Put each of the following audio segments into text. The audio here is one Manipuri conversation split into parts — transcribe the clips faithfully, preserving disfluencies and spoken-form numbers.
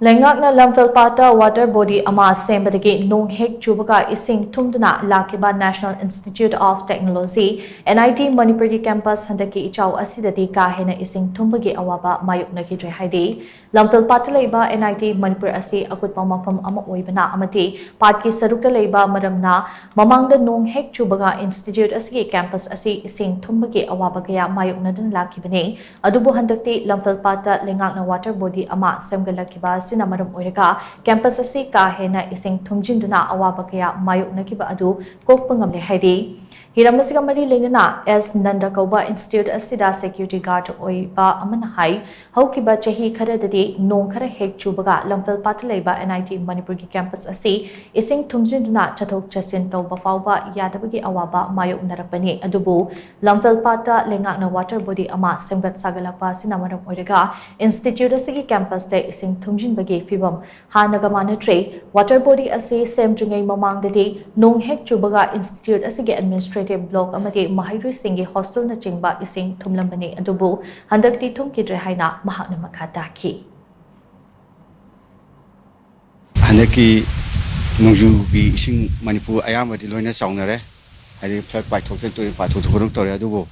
ꯂꯩꯉꯥꯛꯅ ꯂꯝꯐꯦꯜꯄꯥꯠꯇ water body ꯑꯃ ꯁꯦꯝꯕꯗꯒꯤ ꯅꯣꯡ ꯍꯦꯛ ꯆꯨꯕꯒ ꯏꯁꯤꯡ ꯊꯨꯝꯗꯨꯅ ꯂꯥꯛꯈꯤꯕ National Institute of Technology, N I T, ꯃꯅꯤꯄꯨꯔꯒꯤ campus ꯍꯟꯗꯛꯀꯤ ꯏꯆꯥꯎ ꯑꯁꯤꯗꯗꯤ ꯀꯥ ꯍꯦꯟꯅ ꯏꯁꯤꯡ ꯊꯨꯝꯕꯒꯤ ꯑꯋꯥꯕ ꯃꯥꯌꯣꯛꯅꯈꯤꯗ꯭ꯔꯦ ꯍꯥꯏꯔꯤ꯫ ꯂꯝꯐꯦꯜꯄꯥꯠꯇ ꯂꯩꯕ N I T ꯃꯅꯤꯄꯨꯔ ꯑꯁꯤ ꯑꯀꯨꯠꯄ ꯃꯐꯝ ꯑꯃ ꯑꯣꯏꯕꯅ ꯑꯃꯗꯤ ꯄꯥꯠꯀꯤ ꯁꯔꯨꯛꯇ ꯂꯩꯕ ꯃꯔꯝꯅ ꯃꯃꯥꯡꯗ ꯅꯣꯡ ꯍꯦꯛ ꯆꯨꯕꯒ institute ꯑꯁꯤꯒꯤ campus ꯑꯁꯤ ꯏꯁꯤꯡ ꯊꯨꯝꯕꯒꯤ ꯑꯋꯥꯕ ꯀꯌꯥ ꯃꯥꯌꯣꯛꯅꯗꯨꯅ ꯂꯥꯛꯈꯤꯕꯅꯤ꯫ ꯑꯗꯨꯕꯨ ꯍꯟꯗꯛꯇꯤ ꯂꯝꯐꯦꯜꯄꯥꯠꯇ ꯂꯩꯉꯥꯛꯅ water body ꯑꯃ ꯁꯦꯝꯒꯠꯂꯛꯈꯤꯕ ꯑꯁꯤꯅ ꯃꯔꯝ ꯑꯣꯏꯔꯒ campus ꯑꯁꯤ ꯀꯥ ꯍꯦꯟꯅ ꯏꯁꯤꯡ ꯊꯨꯝꯖꯤꯟꯗꯨꯅ ꯑꯋꯥꯕ ꯀꯌꯥ ꯃꯥꯌꯣꯛꯅꯈꯤꯕ ꯑꯗꯨ ꯀꯣꯛꯄ ꯉꯝꯂꯦ ꯍꯥꯏꯔꯤ꯫ ꯍꯤꯔꯝ ꯑꯁꯤꯒ ꯃꯔꯤ ꯂꯩꯅꯅ ꯑꯦꯁ ꯅꯟꯗ ꯀꯧꯕ institute ꯑꯁꯤꯗ security guard ꯑꯣꯏꯕ ꯑꯃꯅ ꯍꯥꯏ, ꯍꯧꯈꯤꯕ ꯆꯍꯤ ꯈꯔꯗꯗꯤ ꯅꯣꯡ ꯈꯔ ꯍꯦꯛ ꯆꯨꯕꯒ ꯂꯝꯐꯦꯜꯄꯥꯠꯇ ꯂꯩꯕ N I T ꯃꯅꯤꯄꯨꯔꯒꯤ campus ꯑꯁꯤ ꯏꯁꯤꯡ ꯊꯨꯝꯖꯤꯟꯗꯨꯅ ꯆꯠꯊꯣꯛ ꯆꯠꯁꯤꯟ ꯇꯧꯕ ꯐꯥꯎꯕ ꯌꯥꯗꯕꯒꯤ ꯑꯋꯥꯕ ꯃꯥꯌꯣꯛꯅꯔꯛꯄꯅꯤ꯫ ꯑꯗꯨꯕꯨ ꯂꯝꯐꯦꯜꯄꯥꯠꯇ ꯂꯩꯉꯥꯛꯅ water body ꯑꯃ ꯁꯦꯝꯒꯠ ꯁꯥꯒꯠꯂꯛꯄ ꯑꯁꯤꯅ ꯃꯔꯝ ꯑꯣꯏꯔꯒ institute ꯑꯁꯤꯒꯤ campusꯇ ꯏꯁꯤꯡ ꯊꯨꯝꯖꯤꯟꯕꯒꯤ ꯐꯤꯚꯝ ꯍꯥꯟꯅꯒ ꯃꯥꯟꯅꯗ꯭ꯔꯦ꯫ Water body ꯑꯁꯤ ꯁꯦꯝꯗ꯭ꯔꯤꯉꯩ ꯃꯃꯥꯡꯗꯗꯤ ꯅꯣꯡ ꯍꯦꯛ ꯆꯨꯕꯒ institute ꯑꯁꯤꯒꯤ administrative block ꯑꯃꯗꯤ ꯃꯍꯩꯔꯣꯏꯁꯤꯡꯒꯤ hostelꯅꯆꯤꯡꯕ ꯏꯁꯤꯡ ꯊꯨꯝꯂꯝꯕꯅꯤ꯫ ꯑꯗꯨꯕꯨ ꯍꯟꯗꯛꯇꯤ ꯊꯨꯝꯈꯤꯗ꯭ꯔꯦ ꯍꯥꯏꯅ ꯃꯍꯥꯛꯅ ꯃꯈꯥ ꯇꯥꯈꯤ꯫ ꯍꯟꯗꯛꯀꯤ ꯅꯣꯡꯖꯨꯒꯤ ꯏꯁꯤꯡ ꯃꯅꯤꯄꯨꯔ ꯑꯌꯥꯝꯕꯗꯤ ꯂꯣꯏꯅ ꯆꯥꯎꯅꯔꯦ꯫ ꯍꯥꯏꯗꯤ flood ꯄꯥꯏꯊꯣꯛꯇꯅ ꯇꯨꯔꯦꯜ ꯄꯥꯏꯊꯣꯛꯇꯅ ꯇꯧꯔꯦ꯫ ꯑꯗꯨꯕꯨ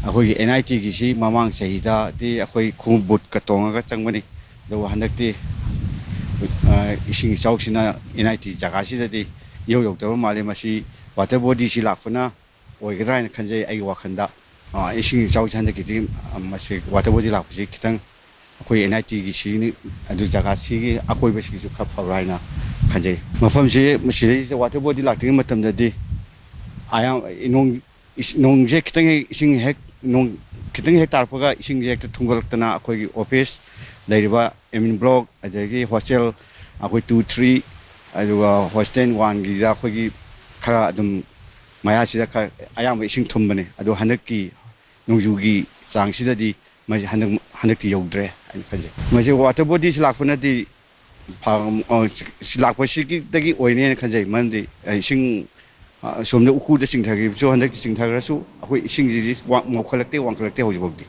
ꯑꯩꯈꯣꯏꯒꯤ N I Tꯒꯤꯁꯤ ꯃꯃꯥꯡ ꯆꯍꯤꯗꯗꯤ ꯑꯩꯈꯣꯏ ꯈꯣꯡꯎꯞ bootꯀ ꯇꯣꯡꯉꯒ ꯆꯪꯕꯅꯤ꯫ ꯑꯗꯨꯕꯨ ꯍꯟꯗꯛꯇꯤ ꯏꯁꯤꯡ ꯏꯆꯥꯎꯁꯤꯅ N I T ꯖꯒꯥꯁꯤꯗꯗꯤ ꯏꯌꯧ ꯌꯧꯗꯕ ꯃꯥꯜꯂꯤ꯫ ꯃꯁꯤ water bodyꯁꯤ ꯂꯥꯛꯄꯅ ꯑꯣꯏꯒꯗ꯭ꯔꯥ ꯍꯥꯏꯅ ꯈꯟꯖꯩ ꯑꯩꯒꯤ ꯋꯥꯈꯜꯗ꯫ ꯏꯁꯤꯡ ꯏꯆꯥꯎꯁꯤ ꯍꯟꯗꯛꯀꯤꯗꯤ ꯃꯁꯤ water body ꯂꯥꯛꯄꯁꯤ ꯈꯤꯇꯪ ꯑꯩꯈꯣꯏ N I Tꯒꯤ ꯁꯤꯒꯤ ꯑꯗꯨ ꯖꯒꯥꯁꯤꯒꯤ ꯑꯀꯣꯏꯕꯁꯤꯒꯤꯁꯨ ꯈꯔ ꯐꯕ꯭ꯔꯥ ꯍꯥꯏꯅ ꯈꯟꯖꯩ꯫ ꯃꯐꯝꯁꯤ ꯃꯁꯤꯗꯩꯁꯤꯗ water body ꯂꯥꯛꯇ꯭ꯔꯤꯉꯩ ꯃꯇꯝꯗꯗꯤ ꯑꯌꯥꯝ ꯅꯣꯡ ꯅꯣꯡꯁꯦ ꯈꯤꯇꯪ ꯍꯦꯛ ꯏꯁꯤꯡ ꯍꯦꯛ ꯅꯣꯡ ꯈꯤꯇꯪ ꯍꯦꯛ ꯇꯥꯔꯛꯄꯒ ꯏꯁꯤꯡꯁꯦ ꯍꯦꯛꯇ ꯊꯨꯝꯒꯠꯂꯛꯇꯅ ꯑꯩꯈꯣꯏꯒꯤ office ꯂꯩꯔꯤꯕ admin block ꯑꯗꯒꯤ hostel ꯑꯩꯈꯣꯏ two three ꯑꯗꯨꯒ hostel oneꯒꯤꯗ ꯑꯩꯈꯣꯏꯒꯤ ꯈꯔ ꯑꯗꯨꯝ ꯃꯌꯥꯁꯤꯗ ꯈꯔ ꯑꯌꯥꯝꯕ ꯏꯁꯤꯡ ꯊꯨꯝꯕꯅꯤ꯫ ꯑꯗꯣ ꯍꯟꯗꯛꯀꯤ ꯅꯣꯡꯖꯨꯒꯤ ꯆꯥꯡꯁꯤꯗꯗꯤ ꯃꯁꯤ ꯍꯟꯗꯛ ꯍꯟꯗꯛꯇꯤ ꯌꯧꯗ꯭ꯔꯦ ꯍꯥꯏꯅ ꯈꯟꯖꯩ꯫ ꯃꯁꯤ water bodyꯁꯤ ꯂꯥꯛꯄꯅꯗꯤ ꯐ-, ꯑ, ꯁꯤ ꯂꯥꯛꯄꯁꯤꯗꯒꯤ ꯑꯣꯏꯅꯦꯅ ꯈꯟꯖꯩ꯫ ꯃꯔꯝꯗꯤ ꯏꯁꯤꯡ ꯑꯁꯣꯝꯗ ꯎꯈ꯭ꯔꯨꯜꯗ ꯆꯤꯡꯊꯈꯤꯕꯁꯨ ꯍꯟꯗꯛꯇꯤ ꯆꯤꯡꯊꯈ꯭ꯔꯁꯨ ꯑꯩꯈꯣꯏ ꯏꯁꯤꯡꯁꯤꯗꯤ ꯋꯥꯡ-, ꯃꯧꯈꯠꯂꯛꯇꯦ, ꯋꯥꯡꯈꯠꯂꯛꯇꯦ ꯍꯧꯖꯤꯛꯐꯥꯎꯗꯤ꯫